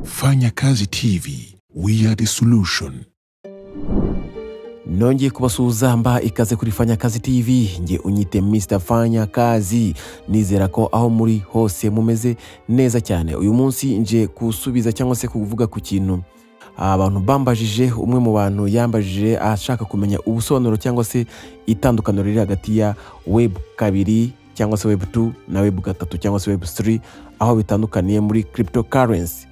Fanya Kazi TV, we are the solution. Nongeye kubasuhuza mba ikaze kuri Fanya Kazi TV, nge unyite Mr Fanya Kazi. Nizera ko aho muri hose mumeze neza cyane. Uyu munsi nje kusubiza cyangwa se kuvuga ku kintu abantu bambajije. Umwe mu bantu yambajije ashaka kumenya ubusobanuro cyangwa se itandukaniro riri hagati ya web 2 cyangwa se web 2 na web 3 cyangwa se web 3, aho bitandukaniye muri cryptocurrency.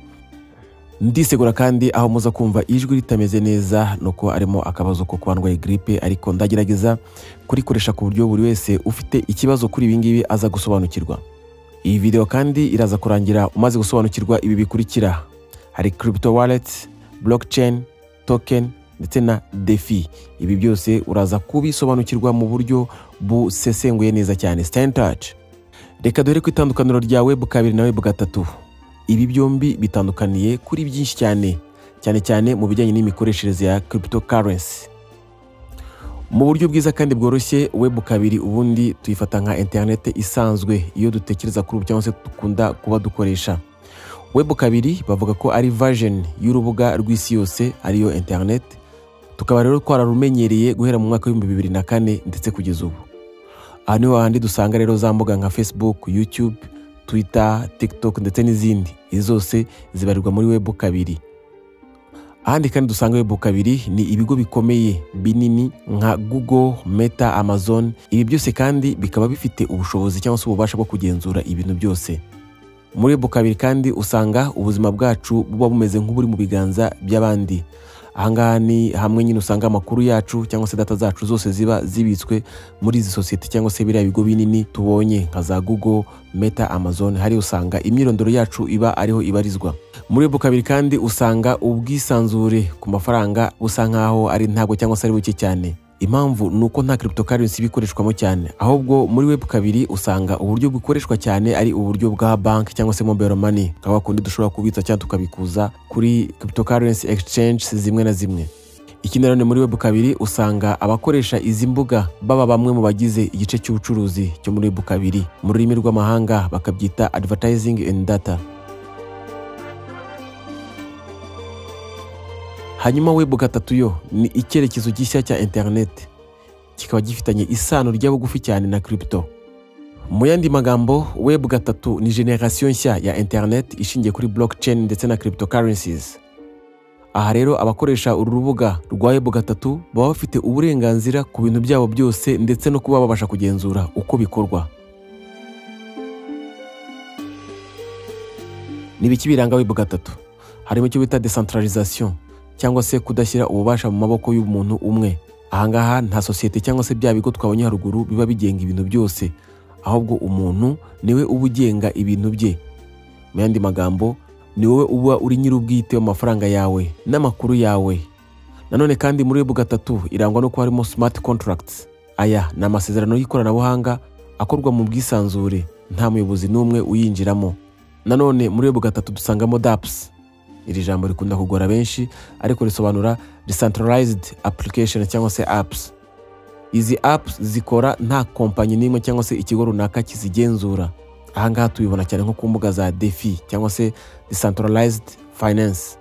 Ndisegura kandi aho muza kumva ijwi ritameze neza nuko arimo akabazo ko kwandwaye gripe, ariko ndagerageza kurikoresha ku buryo buri wese ufite ikibazo kuri ibi ngibi aza gusobanukirwa. Iyi video kandi iraza kurangira umaze gusobanukirwa ibi bikurikira: hari crypto wallet, blockchain, token ndetse na DeFi. Ibi byose uraza kubisobanukirwa mu buryo busesenguye neza cyane. Stay in touch. Reka dore ku itandukaniro rya web 2 na web 3. Ibi byombi bitandukaniye kuri byinshi cyane, cyane cyane mu bijyanye n'imikoreshereze ya cryptocurrency. Mu buryo bwiza kandi bworoshye, web 2 ubundi tuyifata nka internet isanzwe iyo dutekereza kuri ubu cyangwa se dukunda kuba dukoresha. Web 2 bavuga ko ari version y'urubuga rw'isi yose ariyo internet, tukaba rero twararumenyereye guhera mu mwaka w'ibihumbi 2004 ndetse kugeza ubu. Aha niho handi dusanga rero za mbuga nka Facebook, YouTube, Twitter, TikTok ndetse n'izindi. Izi zose zibarirwa muri web 2. Ahandi kandi dusanga web 2 ni ibigo bikomeye binini nka Google, Meta, Amazon. Ibi byose kandi bikaba bifite ubushobozi cyangwa se ububasha bwo kugenzura ibintu byose. Muri web 2 kandi usanga ubuzima bwacu buba bumeze nk'uburi mu biganza by'abandi. Ahangaha ni hamwe nyine usanga amakuru yacu cyangwa se data zacu zose ziba zibitswe muri izi sosiyete cyangwa se biriya bigo binini tubonye nka za Google, Meta, Amazon. Hari usanga imyirondoro yacu iba ariho ibarizwa. Muri web 2 kandi usanga ubwisanzure ku mafaranga busa nkaho ari ntabwo cyangwa se ari buke cyane. Impamvu ni uko nta cryptocurrency bikoreshwamo cyane, ahubwo muri web 2 usanga uburyo bukoreshwa cyane ari uburyo bwa bank cyangwa se mobile money, nka kundi dushobora kubitsa cyangwa tukabikuza kuri cryptocurrency exchange zimwe na zimwe. Ikindi nanone muri web 2 usanga abakoresha izi mbuga baba bamwe mu bagize igice cy'ubucuruzi cyo muri web 2, mu rurimi rw'amahanga bakabyita advertising and data. Hanyuma web 3 yo ni icyerekezo gishya cya internet, kikaba gifitanye isano rya bugufi cyane na crypto. Mu yandi magambo, web 3 ni generation nshya ya internet ishingiye kuri blockchain ndetse na cryptocurrencies. Aha rero abakoresha uru rubuga rwa web 3 baba bafite uburenganzira ku bintu byabo byose ndetse no kuba babasha kugenzura uko bikorwa. Ni ibiki biranga web 3? Harimo icyo bita decentralization cyangwa se kudashyira ububasha mu maboko y'umuntu umwe. Ahangaha nta sosiyete cyangwa se bya bigo twabonye haruguru biba bigenga ibintu byose, ahubwo umuntu niwe uba ugenga ibintu bye. Mu yandi magambo, ni wowe uba uri nyir'ubwite w'amafaranga yawe n'amakuru yawe. Nanone kandi muri web 3 irangwa no kuba harimo smart contracts. Aya ni amasezerano y'ikoranabuhanga akorwa mu bwisanzure, nta muyobozi n'umwe uyinjiramo. Nanone muri web 3 dusangamo dApps. Iri jambo rikunda kugora benshi, ariko risobanura decentralized application cyangwa se apps. Izi apps zikora nta kompanyi n'imwe cyangwa se ikigo runaka kizigenzura. Ahangaha tubibona cyane nko ku mbuga za DeFi cyangwa se decentralized finance.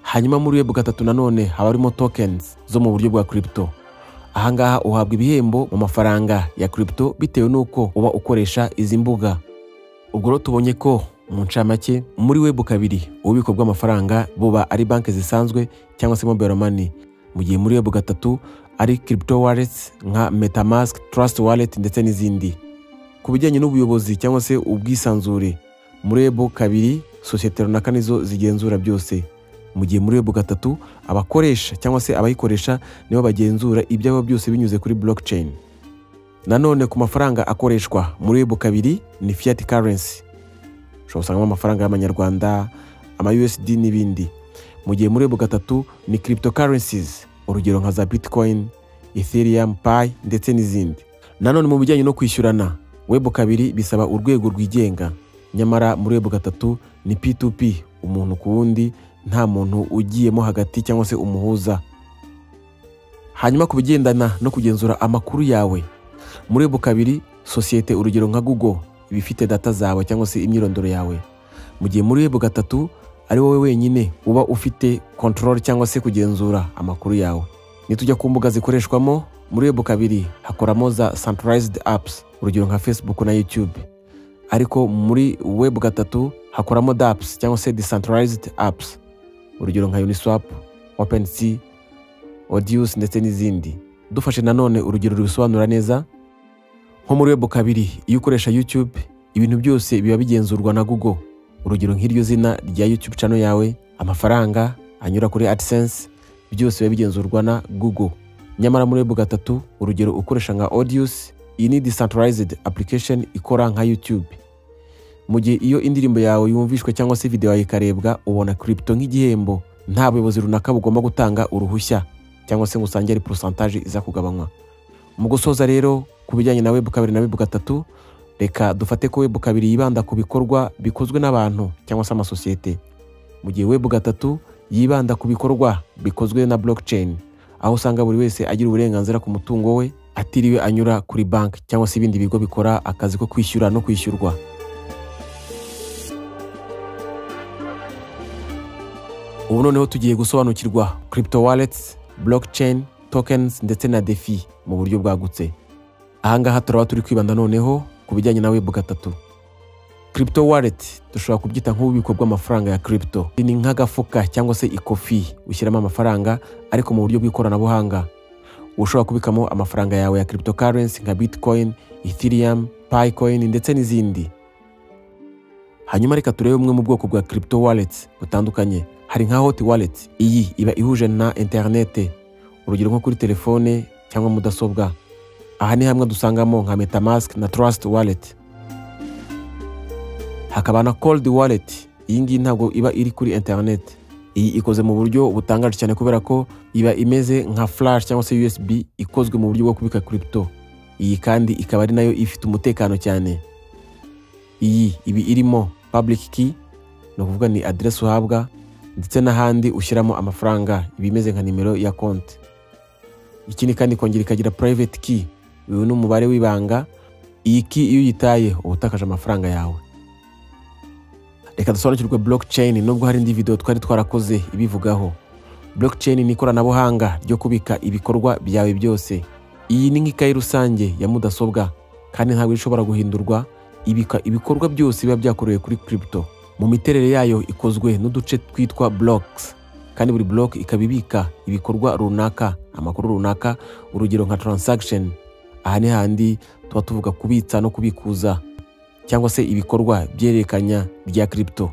Hanyuma muri web 3 nanone haba harimo tokens zo mu buryo bwa crypto. Ahangaha uhabwa ibihembo mu mafaranga ya crypto bitewe n'uko uba ukoresha izi mbuga. Ubwo rero tubonye ko mu ncamake muri web 2 ububiko bw'amafaranga buba ari banki zisanzwe cyangwa se mobile money, mu gihe muri web 3 ari crypto wallets nka MetaMask, Trust Wallet ndetse n'izindi. Ku bijyanye n'ubuyobozi cyangwa se ubwisanzure, muri web 2 sosiyete runaka nizo zigenzura byose, mu gihe muri web 3 abakoresha cyangwa se abayikoresha nibo bagenzura ibyabo byose binyuze kuri blockchain. Nanone ku mafaranga akoreshwa muri web 2 ni fiat currency, ushobora gusangamo amafaranga y'amanyarwanda, ama USD n'ibindi. Mu gihe muri web 3 ni cryptocurrencies, urugero nka za Bitcoin, Ethereum, Pi ndetse n'izindi. Nanone mu bijyanye no kwishyurana, web 2 bisaba urwego rwigenga, nyamara muri web 3 ni P2P, umuntu ku wundi, nta muntu ugiyemo hagati cyangwa se umuhuza. Hanyuma ku bigendana no kugenzura amakuru yawe, muri web 2 sosiyete urugero nka Google iba ifite data zawe cyangwa se imyirondoro yawe. Mu gihe muri Web 3 ari wowe wenyine uba ufite control cyangwa se kugenzura amakuru yawe. Nitujya ku mbuga zikoreshwamo, muri Web 2 hakoramo za centralized apps, urugero nka Facebook na YouTube. Ariko muri Web 3 hakoramo dApps cyangwa se decentralized apps, urugero nka Uniswap, OpenSea, Audius ndetse n'izindi. Dufashe nanone urugero rubisobanura neza, nko muri Web 2 iyo ukoresha YouTube, ibintu byose biba bigenzurwa na Google. Urugero nk'iryo zina rya YouTube channel yawe, amafaranga anyura kuri AdSense, byose biba bigenzurwa na Google. Nyamara muri Web 3, urugero ukoresha nka Audius, iyi ni decentralized application ikora nka YouTube. Mu gihe iyo indirimbo yawe yumvishwe cyangwa se video yawe ikarebwa, ubona crypto nk'igihembo, nta buyobozi runaka bugomba gutanga uruhushya cyangwa se ngo usange ari pourcentage iza kugabanywa. Mu gusoza rero ku bijyanye na Web 2 na Web 3, reka dufate ko Web 2 yibanda ku bikorwa bikozwe n'abantu cyangwa se amasosiyete, mu gihe Web 3 yibanda ku bikorwa bikozwe na blockchain, aho usanga buri wese agira uburenganzira ku mutungo we atiriwe anyura kuri banki cyangwa se ibindi bigo bikora akazi ko kwishyura no kwishyurwa. Ubu noneho tugiye gusobanukirwa crypto wallets, blockchain, tokens ndetse na DeFi mu buryo bwagutse. Ahangaha turaba turi kwibanda noneho ku bijyanye na Web 3. Crypto wallet dushobora kubyita nk'ububiko bw'amafaranga ya crypto. Ni nk'agafuka cyangwa se ikofi ushyiramo amafaranga ariko mu buryo bw'ikoranabuhanga. Ushobora kubikamo amafaranga yawe ya cryptocurrency nka Bitcoin, Ethereum, Picoin ndetse n'izindi. Hanyuma reka turebe bumwe mu bwoko bwa crypto wallets butandukanye. Hari nka hot wallet, iyi iba ihuje na internet, urugero nko kuri telefone cyangwa mudasobwa. Aha ni hamwe dusangamo nka MetaMask na Trust Wallet. Hakaba na cold wallet, iyi ngiyi ntabwo iba iri kuri internet. Iyi ikoze mu buryo butangaje cyane kubera ko iba imeze nka flash cyangwa se USB ikozwe mu buryo bwo kubika crypto. Iyi kandi ikaba ari nayo ifite umutekano cyane. Iyi iba irimo public key, ni ukuvuga ni address uhabwa, ndetse n'ahandi ushyiramo amafaranga, iba imeze nka nimero ya konti. Ikindi kandi ikongera ikagira private key, uyu ni umubare w'ibanga. Iyi key iyo uyitaye uba utakaje amafaranga yawe. Reka dusobanukirwe blockchain, nubwo hari indi video twari twarakoze ibivugaho. Blockchain ni ikoranabuhanga ryo kubika ibikorwa byawe byose. Iyi ni nk'ikayi rusange ya mudasobwa kandi ntabwo ishobora guhindurwa, ibika ibikorwa byose biba byakorewe kuri crypto. Mu miterere yayo ikozwe n'uduce twitwa blocks, kandi buri block ikaba ibika ibikorwa runaka, amakuru runaka, urugero nka transaction. Aha ni handi tuba tuvuga kubitsa no kubikuza cyangwa se ibikorwa byerekanya bya crypto.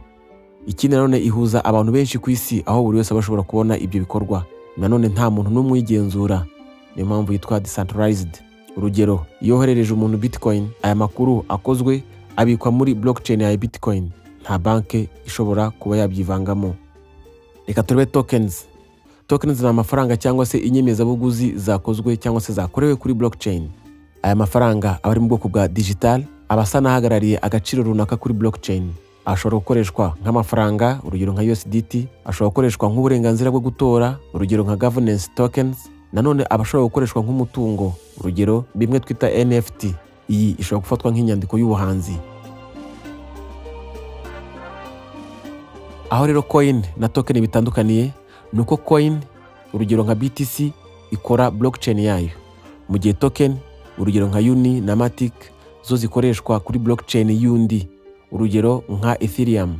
Ikindi nanone ihuza abantu benshi ku isi, aho buri wese aba ashobora kubona ibyo bikorwa. Nanone nta muntu n'umwe uyigenzura, niyo mpamvu yitwa decentralized. Urugero, iyo woherereje umuntu Bitcoin, aya makuru akozwe abikwa muri blockchain ya Bitcoin, nta banki ishobora kuba yabyivangamo. Reka turebe tokens. Tokens ni amafaranga cyangwa se inyemezabuguzi zakozwe cyangwa se zakorewe kuri blockchain. Aya mafaranga aba ari mu bwoko bwa digital, aba asa n'ahagarariye agaciro runaka kuri blockchain. Ashobora gukoreshwa nk'amafaranga, urugero nka USDT, ashobora gukoreshwa nk'uburenganzira bwo gutora, urugero nka governance tokens. Nanone aba ashobora gukoreshwa nk'umutungo, urugero bimwe twita NFT. Iyi ishobora gufatwa nk'inyandiko y'ubuhanzi. Aho rero coin na token bitandukaniye ni uko coin, urugero nka BTC, ikora blockchain yayo, mu gihe token, urugero nka Uni na Matic, zo zikoreshwa kuri blockchain y'undi, urugero nka Ethereum.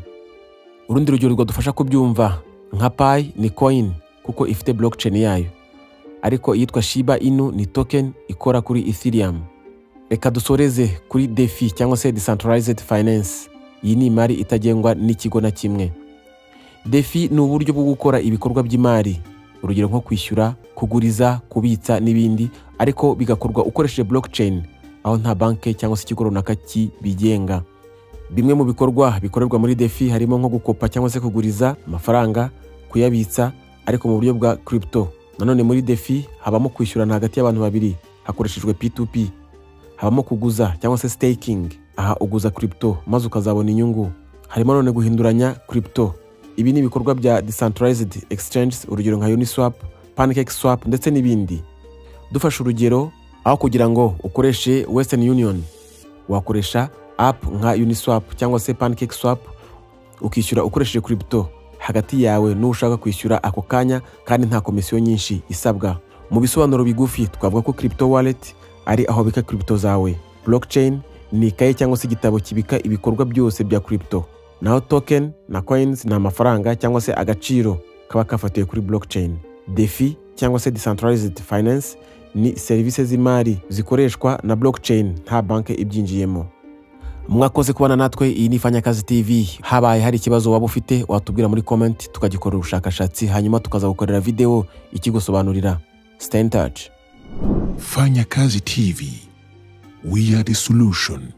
Urundi rugero rwadufasha kubyumva nka Pi ni coin kuko ifite blockchain yayo, ariko iyitwa Shiba Inu ni token ikora kuri Ethereum. Reka dusoreze kuri DeFi cyangwa se decentralized finance. Iyi ni imari itagengwa n'ikigo na kimwe. DeFi ni uburyo bwo gukora ibikorwa by'imari, urugero nko kwishyura, kuguriza, kubitsa n'ibindi, ariko bigakorwa ukoresheje blockchain, aho nta banki cyangwa se ikigo runaka kibigenga. Bimwe mu bikorwa bikorerwa muri DeFi harimo nko gukopa cyangwa se kuguriza amafaranga, kuyabitsa ariko mu buryo bwa crypto. Nanone muri DeFi habamo kwishyurana hagati y'abantu babiri hakoreshejwe P2P. Habamo kuguza cyangwa se staking, aha uguza crypto maze ukazabona inyungu. Harimo none guhinduranya crypto. Ibi ni ibikorwa bya decentralized exchanges, urugero nka Uniswap, PancakeSwap ndetse n'ibindi. Dufashe urugero, aho kugira ngo ukoreshe Western Union, wakoresha app nka Uniswap cyangwa se PancakeSwap, Ukishyura ukoresheje crypto hagati yawe n'ushaka kwishyura ako kanya, kandi nta komisiyo nyinshi isabwa. Mu bisobanuro bigufi, twavuga ko crypto wallet ari aho ubika crypto zawe. Blockchain ni ikaye cyangwa se igitabo kibika ibikorwa byose bya crypto. Naho token na coins ni amafaranga cyangwa se agaciro kaba kafatiwe kuri blockchain. DeFi cyangwa se decentralized finance ni serivisi z'imari zikoreshwa na blockchain, nta banki ibyinjiyemo. Mwakoze kubana natwe. Iyi ni Fanyakazi TV. Habaye hari ikibazo waba ufite, watubwira muri comment, tukagikorera ubushakashatsi, hanyuma tukaza gukorera video ikigusobanurira. Stay in touch. Fanya Kazi TV. We are the solution.